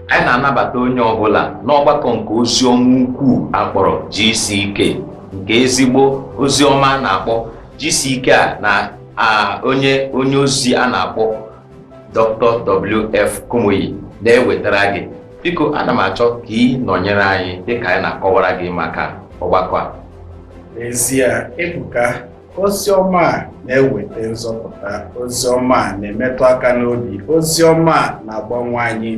Anyị na-anabata onye ọbụla n'ọgbakọ nke oziọma ukwu akpọrọ GCK, nke ezigbo oziọma a na-akpọ GCK a na onye onye ozi a na-akpọ Dr. W.F. Kumuyi na-ewetara gị. Biko, ana m achọ ka ị nọnyere anyị dịka anyị na-akọwara gị maka ọgbakọ a. N'ezie, Ebuka, ozi ọma a na-eweta nzọpụta, ozi ọma a na-emetụ aka n'obi, ozi ọma a na-agbanwe anyị.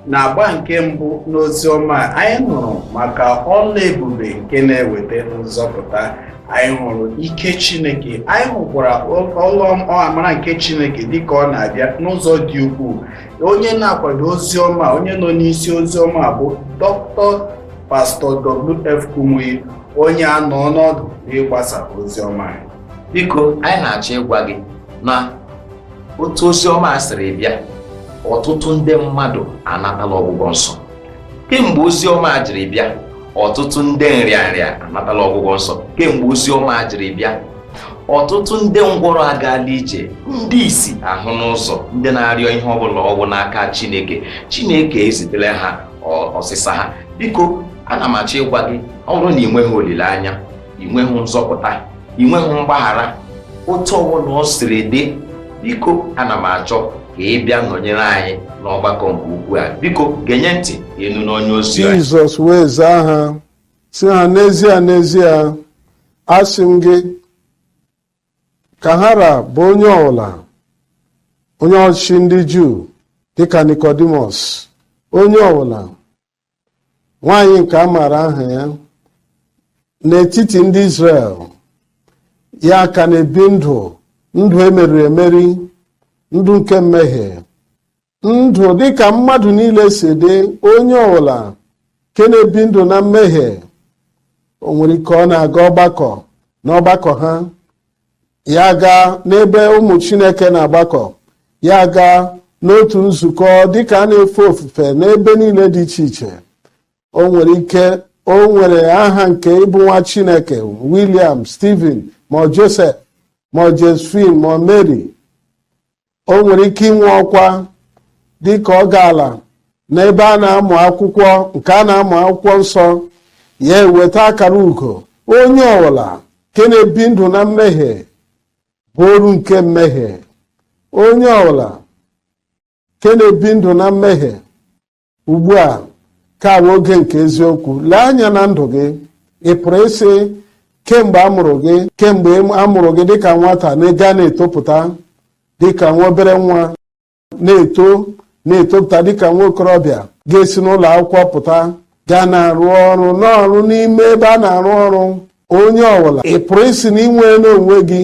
Na-agba nke mbụ n'ozi ọma a, anyị nụrụ maka ọlụ ebube nke na-eweta nzọpụta. Anyị hụrụ ike Chineke, anyị hụkwara ọlụ amara nke Chineke dịka ọ na-abịa n'ụzọ dị ukwuu. Onye na-akwado ozi ọma, onye nọ n'isi ozi ọma bụ Dr. Pastọ W.F. Kumuyi, onye a nọ n'ọdụ n'ịgbasa ozi ọma. Biko, anyị na-achọ ịgwa gị na otu ozi ọma a sịrị bịa, ọtụtụ ndị mmadụ anatala ọgwụgwọ nsọ. Kemgbe ozi ọma a jiri bịa, ọtụtụ ndị nrịanrịa anatala ọgwụgwọ nsọ. Kemgbe ozi ọma a jiri bịa, ọtụtụ ndị ngwọrọ agaala ije, ndị isi ahụ n'ụzọ, ndị na-arịọ ihe ọbụla ọgwụ n'aka Chineke, Chineke ezitela ha ọsịsa ha. Biko, ana m achọ ịgwa gị, ọ bụrụ na ị nweghị olileanya, ị nweghị nzọpụta, ị nweghị mgbaghara, otu ọbụla ọ siri dị, biko, ana m achọ ka ị bịa nọnyere anyị n'ọgbakọ nke ukwu a. Biko, genye ntị enu n'onye ozi anyị. Jizọs wee zaa ha, sị ha, "N'ezie, n'ezie, asị m gị, ka ha ra bụ onye ọbụla, onye ọchịchị ndị Juu dịka Nicodemus, onye ọbụla, nwaanyị nke a maara aha ya n'etiti ndị Izrel, ya ka na-ebi ndụ ndụ emeriri emeri, ndụ nke mmehie, ndụ dịka mmadụ niile si dị. Onye ọbụla nke na-ebi ndụ na mmehie, o nwere ike ọ na-aga ọgbakọ n'ọgbakọ ha, ya gaa n'ebe ụmụ Chineke na-agbakọ, ya gaa n'otu nzukọ dịka a na-efe ofufe n'ebe niile dị iche iche, o nwere ike o nwere aha nke ịbụ nwa Chineke, William, Stephen, ma ọ Joseph, ma ọ Josephine, ma ọ Mary, o nwere ike inwe ọkwa dịka ọ gaala n'ebe a na-amụ akwụkwọ nke a na-amụ akwụkwọ nsọ, ya eweta akara ugo. Onye ọbụla nke na-ebi ndụ na mmehie bụ oru nke mmehie. Onye ọbụla nke na-ebi ndụ na mmehie ugbu a ka bụ oge nke eziokwu. Lee anya na ndụ gị. Ị pụrụ ịsị kemgbe a mụrụ gị, kemgbe a mụrụ gị dịka nwata na-ga na-etopụta dịka nwa obere nwa, na-eto, na-etopụta dịka nwa okorobịa, ga-esi n'ụlọ akwụkwọ pụta, gaa na-arụ ọrụ n'ọrụ n'ime ebe a na-arụ ọrụ, onye ọbụla, ị pụrụ ịsị na inwee n'onwe gị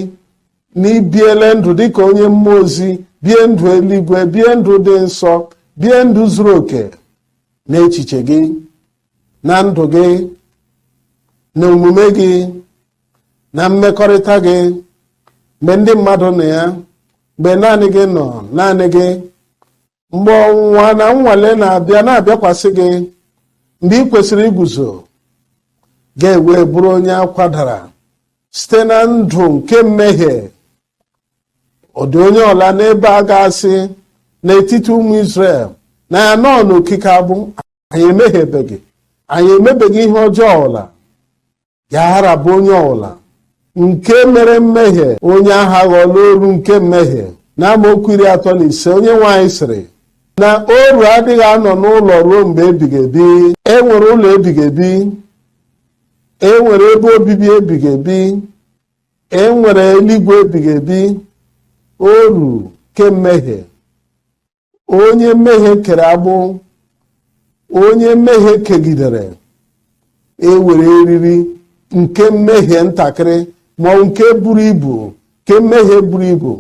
na ibiele ndụ dịka onye mmụọ ozi, bie ndụ eluigwe, bie ndụ dị nsọ, bie ndụ zuru oke n'echiche gị, na ndụ gị, na omume gị, na mmekọrịta gị, mgbe ndị mmadụ nọ ya, mgbe naanị gị nọ naanị gị, mgbe ọnwụnwa na nnwale na-abịa na-abịakwasị gị, mgbe ị kwesịrị iguzo, ga-ewe bụrụ onye akwadara site na ndụ nke mmehie? Ọ dị onye ọla n'ebe a ga-asị n'etiti ụmụ Izrel na ya nọ n'okike agbụ, anyị emehiebeghị, anyị emebeghị ihe ọjọọ ọla? Ya harabụ onye ọbụla nke mere mmehie, onye ahụ aghọọla oru nke mmehie. Na amaokwu 35, onye nwaanyị sịrị na oru adịghị anọ n'ụlọ ruo mgbe ebighị ebi. E nwere ụlọ ebighị ebi, e nwere ebe obibi ebighị ebi, e nwere eluigwe ebighị ebi. Oru nke mmehie, onye mmehie kere agbụ, onye mmehie kegidere, ewere eriri nke mmehie ntakịrị ma ọ bụ nke buru ibu, nke mmehie buru ibu,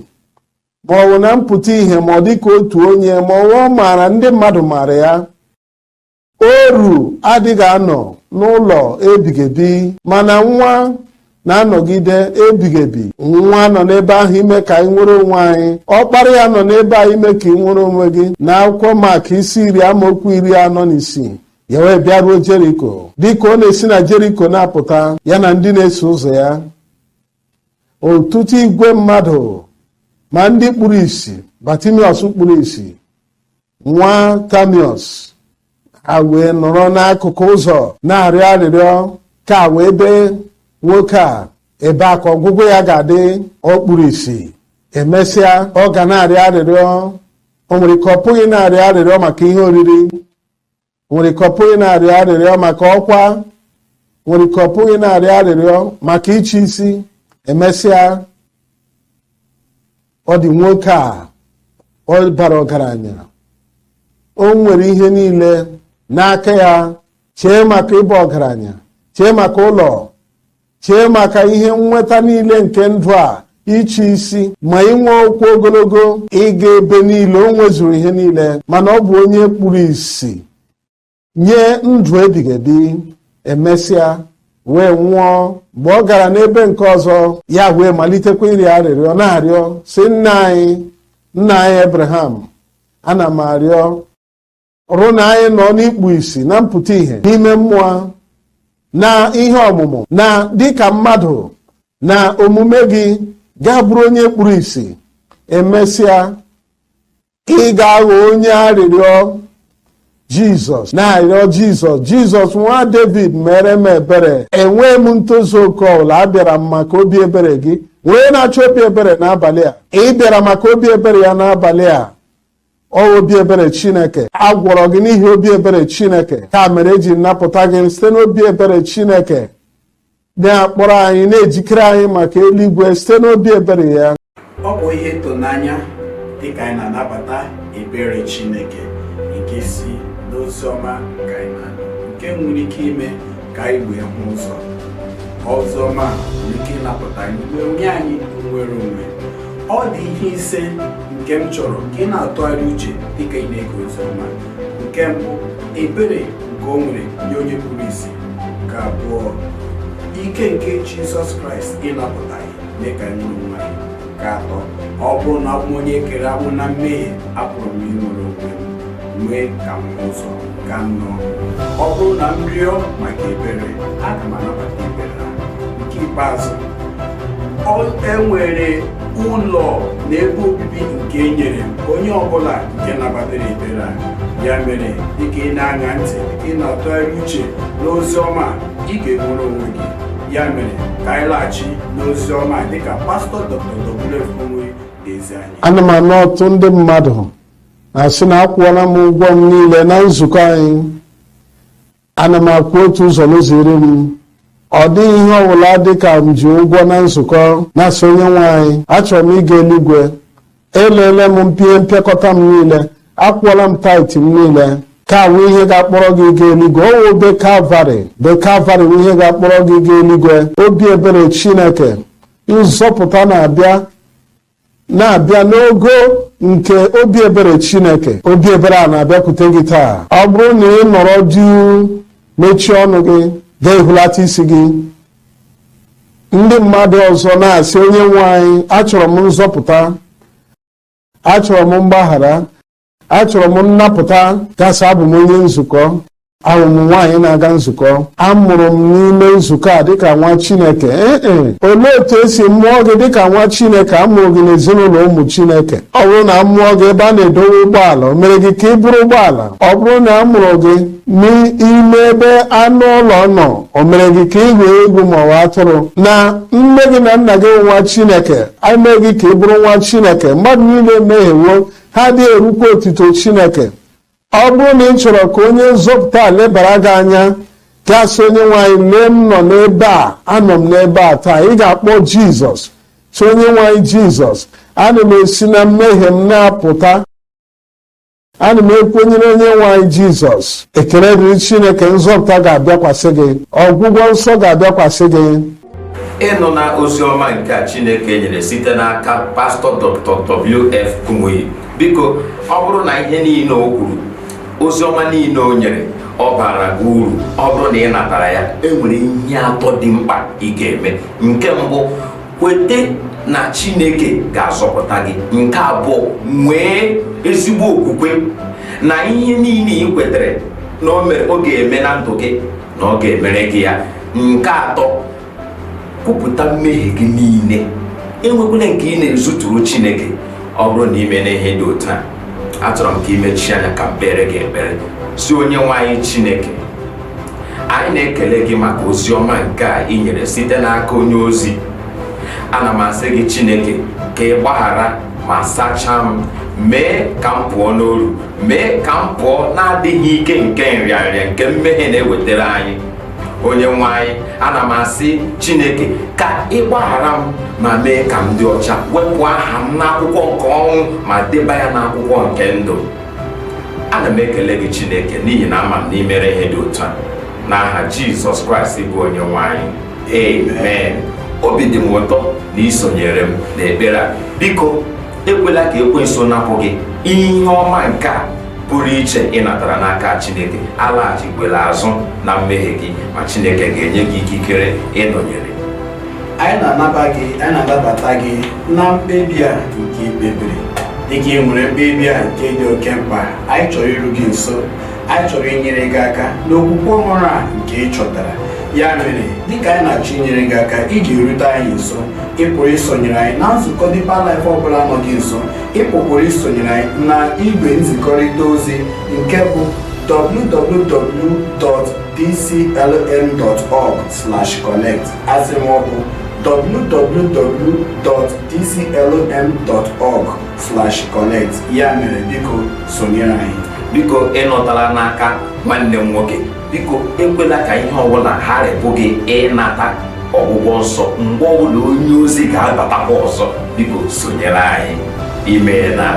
ma ọ bụ na mpụta ihe, ma ọ dịka otu onye, ma ọ maara ndị mmadụ maara ya. Oru adịghị anọ n'ụlọ ebighị ebi, mana nwa na-anọgide ebighị ebi. Nwa nọ n'ebe ahụ ime ka anyị nwere onwe anyị. Ọkpara ya nọ n'ebe a ime ka ị nwere onwe gị. Na akwụkwọ Mak isi 10 amaokwu 46, ya wee bịaruo Jeriko. Dịka ọ na-esi na Jeriko na-apụta, ya na ndị na-eso ụzọ ya, ọtụtụ igwe mmadụ, ma ndị kpuru isi, Batimiọs kpuru isi, nwa Tamiọs. Ha wee nọrọ n'akụkụ ụzọ na-arịọ arịrịọ ka wee bee nwoke a ebe a ka ọgwụgwụ ya ga-adị. Ọ kpuru isi, emesịa ọ ga na-arịọ arịrịọ. O nwere ike ọ pụghị na-arịọ arịrịọ maka ihe oriri, o nwere ike ọ pụghị na-arịọ arịrịọ maka ọkwa, nwere ike ọ pụghị na-arịọ arịrịọ maka ịchị isi. Emesịa ọ dị nwoke a, ọ bara ọgaranya, o nwere ihe niile n'aka ya. Chee maka ịba ọgaranya, chee maka ụlọ, chee maka ihe nnweta niile nke ndụ a, ịchị isi, ma inwe okwu ogologo, ịga ebe niile. O nwezuru ihe niile, mana ọ bụ onye kpuru ìsì nye ndụ ebighị ebi. Emesịa wee nwụọ. Mgbe ọ gara n'ebe nke ọzọ, ya wee malitekwa ịrịọ arịrịọ, na-arịọ sị, "Nna anyị, nna anyị Abraham, ana m arịọ rụ na anyị nọ n'ikpu isi na mpụta ìhè n'ime mmụọ na ihe ọmụmụ na dịka mmadụ na omume gị gaa bụrụ onye kpuru ìsì, emesịa ị ga-aghọ onye arịrịọ." Jizọs na-arịọ Jizọs, "Jizọs, nwa David, mere m ebere. Enweghị m ntozu oke ọbụla. Abịara m maka obi ebere gị." Wee na-achọ obi ebere n'abalị a, ị bịara maka obi ebere ya n'abalị a. Ọ obi ebere Chineke. A gwọrọ gị n'ihi obi ebere Chineke. Ka mere eji napụta gị site n'obi ebere Chineke, na-akpọrọ anyị, na-ejikere anyị maka eluigwe site n'obi ebere ya. Ọ bụ ihe ịtụnanya dịka anyị na-anabata ebere Chineke nke si n'ozi ọma ka anyị na-anụ, nke nwere ike ime ka anyị wee hụ ụzọ. Ozi ọma nwere ike ịnapụta anyị wee nye anyị nnwere onwe. Ọ dị ihe ise nke m chọrọ ka ị na-atụgharị uche dịka ị na-ege ozi ọma. Nke mbụ, ebere nke o nwere nye onye kpuru ìsì. Nke abụọ, ike nke Jizọs Kraịst ịnapụta anyị, mee ka anyị nwere onwe anyị. Nke atọ, ọ bụrụ na abụ m onye kere agbụ na mmehie, apụrụ m inwere onwe m, nwee ka m hụ ụzọ. Nke anọ, ọ bụrụ na m rịọ maka ebere, aga m anabata ebere ahụ. Nke ikpeazụ, enwere ụlọ na ebe obibi nke e nyere onye ọbụla nke nabatara ebere a. Ya mere, dịka ị na-aṅa ntị, dịka ị na-atụgharị uche n'ozi ọma, ị ga-enwere onwe gị. Ya mere, ka anyị laghachi n'ozi ọma dịka Pastọ Dr. W.F. Kumuyi ga-ezi anyị. Ana m anụ ọtụtụ ndị mmadụ na-asị na akwụọla m ụgwọ m niile na nzukọ anyị, ana m akwụ otu ụzọ n'ụzọ iri m. Ọ dịghị ihe ọbụla dị ka m ji ụgwọ na nzukọ. Na-asị onye nwe anyị, achọrọ m ịga eluigwe, elele m mpie mpịakọta m niile, akwụọla m tithe m niile. Ka wụ ihe ga-akpọrọ gị gaa eluigwe? Ọwụ obe Kalvarị. Be Kalvarị wụ ihe ga-akpọrọ gị gaa eluigwe. Obi ebere Chineke, nzọpụta na-abịa na-abịa n'ogo nke obi ebere Chineke. Obi ebere a na-abịakwute gị taa. Ọ bụrụ na ị nọrọ jụụ, mechie ọnụ gị, ga-ehulata isi gị, ndị mmadụ ọzọ na-asị, "Onye nwe anyị, achọrọ m nzọpụta, achọrọ m mgbaghara, achọrọ m nnapụta." Gasị, abụ m onye nzukọ, ahụ m nwaanyị na-aga nzukọ, amụrụ m n'ime nzukọ a dịka nwa Chineke. Ee, olee otu esi mụọ gị dịka nwa Chineke? Amụrụ gị n'ezinụlọ ụmụ Chineke. Ọ bụrụ na amụọ gị ebe a na-edowe ụgbọala, o mere gị ka ị bụrụ ụgbọala? Ọ bụrụ na a mụrụ gị n'ime ebe anụ ụlọ nọ, o mere gị ka ị ghọọ egwu ma ọ bụ atụrụ? Na nne gị na nna gị nwa Chineke eme gị ka ị bụrụ nwa Chineke. Mmadụ niile emehiewo, ha adịghị erukwa otuto Chineke. Ọ bụrụ na ị chọrọ ka onye nzọpụta lebara gị anya, gasị, "Onye nwe anyị, lee m nọ n'ebe a, anọ m n'ebe a taa." Ị ga-akpọ Jizọs, sị, "Onye nwe anyị Jizọs, ana m esi na mmehie m na-apụta, ana m ekwenyere onye nwe anyị Jizọs." Ekele dịrị Chineke, nzọpụta ga-abịakwasị gị, ọgwụgwọ nsọ ga-abịakwasị gị. Ịnụ na ozi ọma nke a Chineke nyere site n'aka Pastọ Dr. W.F. Kumuyi, biko, ọ bụrụ na ihe niile o kwuru, ozi ọma niile o nyere, ọ bara gị uru, ọ bụrụ na ị natara ya, e nwere ihe atọ dị mkpa ị ga-eme. Nke mbụ, kwete na Chineke ga-azọpụta gị. Nke abụọ, nwee ezigbo okwukwe na ihe niile ị kwetere na ọ ga-eme na ndụ gị, na ọ ga-emere gị ya. Nke atọ, kwupụta mmehie gị niile, enwekwala nke ị na-ezuturu Chineke. Ọ bụrụ na ime na ihe dị otu a, achọrọ m ka imechi anya ka m kpere gị ekpere. Si onye nwe anyị Chineke, anyị na-ekele gị maka ozi ọma nke a ị nyere site n'aka onye ozi. Ana m asị gị, Chineke, ka ị gbaghara ma sachaa m, mee ka m pụọ n'oru, mee ka m pụọ na-adịghị ike nke nrịanrịa nke mmehie na-ewetara anyị. Onye nwe anyị, ana m asị Chineke ka ị gbaghara m ma mee ka m dị ọcha, wepụ aha m n'akwụkwọ nke ọnwụ ma deba ya n'akwụkwọ nke ndụ. Ana m ekele gị, Chineke, n'ihi na ama m na imere ihe dị otu a. N'aha Jizọs Kraịst bụ onye nwe anyị, amen. Obi dị m ụtọ na isonyere m n'ekpere a. Biko, ekwela ka ekwensu napụ gị ihe ọma nke a pụrụ iche ị natara n'aka Chineke. Alaghachikwela azụ na mmehie gị, ma Chineke ga-enye gị ikikere ịnọnyere. Anyị na-anaba gị, anyị na-anabata gị na mkpebi a nke ị kpebiri. Dịka ị nwere mkpebi a nke dị oke mkpa, anyị chọrọ iru gị nso, anyị chọrọ inyere gị aka n'okwukwe ọhụrụ a nke ị chọtara. Ya mere, dịka anyị na-achọ inyere gị aka ị ga-erute anyị nso, ị pụrụ isonyere anyị na nzukọ Deeper Life ọbụla nọ gị nso. Ị pụkwara isonyere anyị na igwe nzikọrịta ozi nke bụ www.dclm.org/connect. Asị m, ọ bụ www.dclm.org/connect. Ya mere, biko sonyere anyị. Biko, ịnọtala n'aka nwanne m nwoke. Biko, ekwela ka ihe ọbụla gharịpụ gị ịnata ọgwụgwọ nsọ. Mgbe ọbụla onye ozi ga-abatakwa ọzọ, biko sonyere anyị. Imeela.